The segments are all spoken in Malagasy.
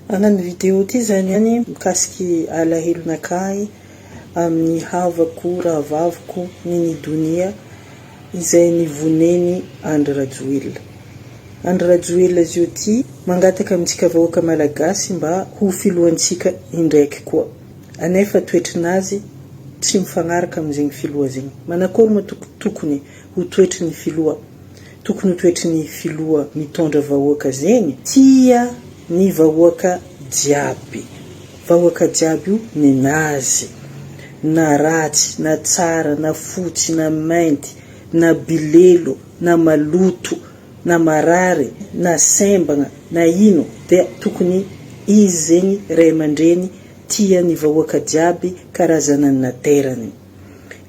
Hagnano video ty zany ihany mikasiky alahelonakahy amin'ny havako rahavaviko Nini Donia izay nivonen'i Andry Rajoelina. Andry Rajoelina zio ty mangataka amintsika vahoaka Malagasy mba ho filohantsika indraiky koa. Anefa toetrinazy tsy mifagnaraka amin'izegny filoha zegny. Manakory moa tokony ho toetry ny filoha? Tokony ho toetry ny filoha mitondra vahoaka zegny tia ny vahoaka jiaby. Vahoaka jiaby io nenazy. Na ratsy na tsara na fotsy na mainty na bilelo na maloto na marary na sembagna na ino dia tokony izy zegny ray aman-dreny tia ny vahoaka jiaby karazana ny naterany.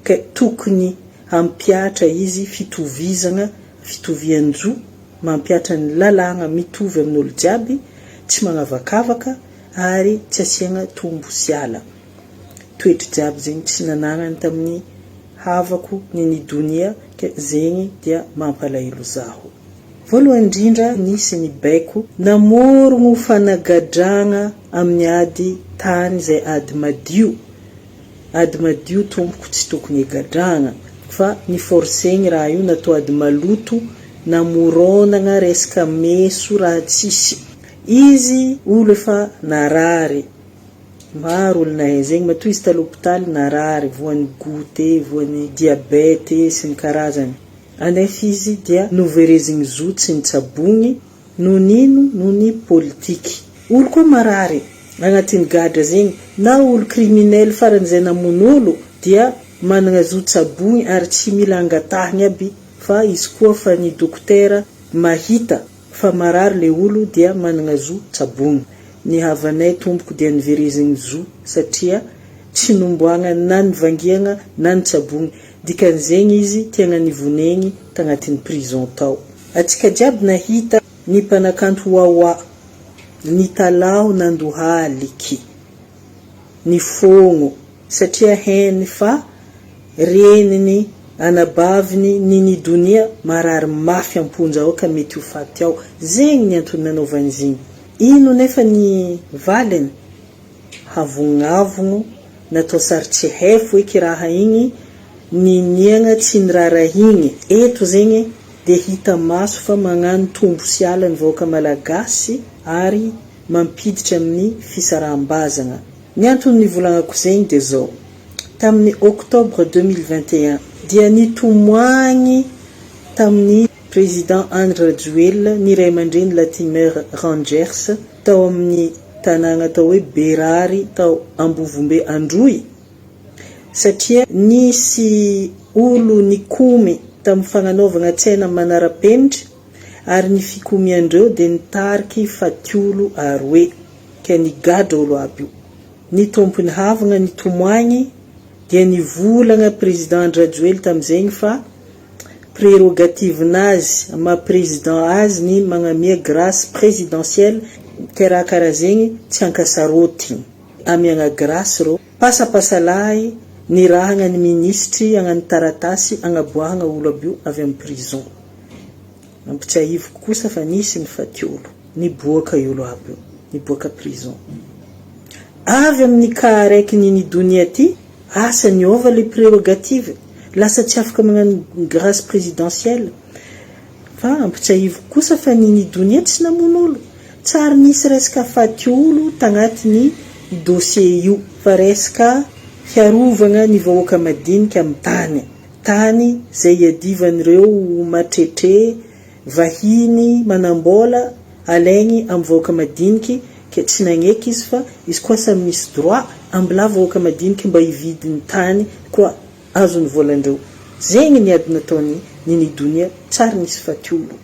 Ka tokony Hampihatra izy fitovizagna, fitovian-jo, mampihatra ny lalàgna mitovy amin'olo jiaby, tsy magnavakavaka ary tsy asiagna tombo sy ala. Toetry jiaby zegny tsy nanagnany tamin'ny havako ny nidonia ke zegny dia mampalahelo zaho. Voalohany indrindra nisy ny baiko namorogno fanagadragna amin'ny ady tany zay ady madio. Ady madio tompoko tsy tokony higadragna fa ni forcegny raha io natao ady maloto namoronagna resaka meso raha tsisy izy olo efa narary maro olo nahay zegny matoa izy ta lopitaly narary voan'ny goutte voan'ny diabete sy ny karazany anefa izy dia noverezigny zo tsy nitsabogny Noho ny ino? Noho ny politiky. Olo koa marary agnatin'ny gadra zegny na olo criminel faran'izay namono olo dia managna zo tsaboigny ary tsy mila angatahigny aby fa izy koa fa ny dokotera mahita fa marary le olo dia managna zo tsaboigny. Ny havanay tompoko dia niverezigny zo satria tsy nomboagna na nivangiagna na nitsaboigny dikan'izegny izy tiagna nivonegny tagnatin'ny prison tao. Atsika jiaby nahita ny mpanakanto Wawa nitalaho nandohaliky nifogno satria hainy fa reniny, anabaviny Nini Donia marary mafy amponja ao ka mety ho faty ao. Zegny ny antony nanaovany izigny. Ino nefa ny valiny? Havognavogno natao sary tsy haifo eky raha igny niniagna tsy nirarahigny. Eto zegny dia hita maso fa magnano tombo sy ala ny vahoaka Malagasy ary mampiditra amin'ny fisaraham-bazagna. Ny antony nivolagnako zegny dia zao, tamin'ny octobre 2021 dia nitomoagny tamin'ny Président Andry Rajoelina ny ray aman-dreny Latimer Rangers tao amin'ny tanàgna atao hoe Berary tao Ambovombe Androy, satria nisy olo nikomy tamin'ny fagnanaovagna tsena manara-penitra ary ny fikomian-dreo dia nitariky fatiolo aroe ka nigadra olo aby io. Ny tompony havagna nitomoagny dia nivolagna Président Andry Rajoely tamizegny fa prérogative-nazy maha président azy ny magnamia grâce présidentielle ke raha karaha zegny tsy ankasarôtigny. Amiagna grâce rô. Pasapasalahy nirahagna ny minisitry hagnano taratasy agnaboahagna olo aby io avy am prison. Ampitsiahiviko kosa fa nisy ny fatiolo niboaka olo aby io, niboaka prison. Avy amin'ny cas araiky Nini Donia ty, asa niova le prérogative, lasa tsy afaka magnano grâce présidentielle. Fa ampitsiahiviko kosa fa Nini Donia tsy namono olo. Tsary nisy resaka faty olo tagnatin'ny dossier io fa resaka fiarovagna ny vahoaka madinika amin'ny tany. Tany zay iadivan'ireo matretre vahiny manambola alaigny amin'ny vahoaka madiniky ke tsy nagneky izy fa izy koa samy misy droit ambilà vahoaka madiniky mba hividy ny tany koa azony volandreo. Zegny ny ady nataony Nini Donia tsary nisy faty olo.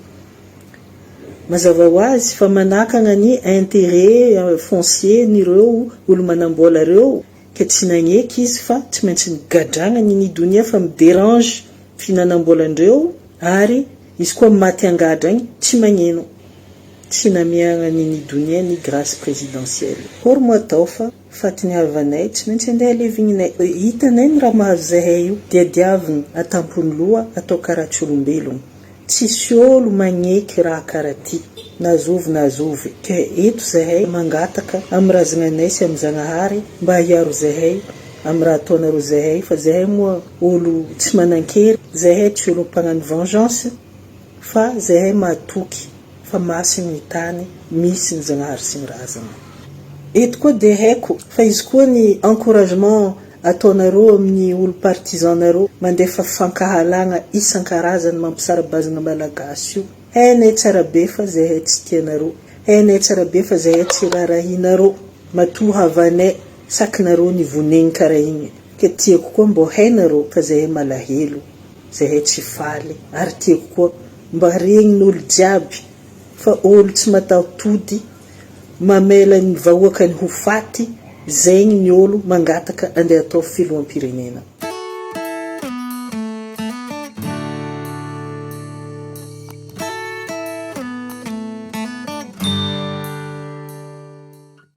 Mazava ho azy fa manakagna ny intérêt foncier n'ireo olo manambola reo ke tsy nagneky izy fa tsy maintsy nigadragna Nini Donia fa mi derange fihinanambolandreo ary izy koa maty angadra agny tsy magneno. Tsy namiagna Nini Donia ny grace présidentielle. Akory moa atao fa faty ny havanay tsy maintsy andeha alevigninay. Hitanay ny raha mahazo zahay io diadiavigny atampony loha atao karaha tsy olombelogno. Tsisy olo magneky raha kara ty na zovy na zovy ke eto zahay mangataka am razagnanay sy am Zagnahary mba hiaro zahay am raha ataonareo zahay fa zahay moa olo tsy manankery zahay tsy olo mpagnano vengeance fa zahay matoky fa masigny ny tany misy ny Zagnahary sy ny razagna. Eto koa dia haiko fa izy koa ny encouragement ataonareo amin'ny olo partisan nareo mandefa fankahalagna isankarazany mampisarabazagna malagasy io. Hainay tsara be fa zahay tsy tianareo. Hainay tsara be fa zahay tsy rarahinareo. Matoa havanay sakinareo nivonegny karaha igny. Ke tiako koa mbô hainareo fa zahay malahelo, zahay tsy faly ary tiako koa mba regnin'olo jiaby fa olo tsy mataho-tody mamela ny vahoakany ho faty zegny ny olo mangataka andeha atao filoham-pirenena.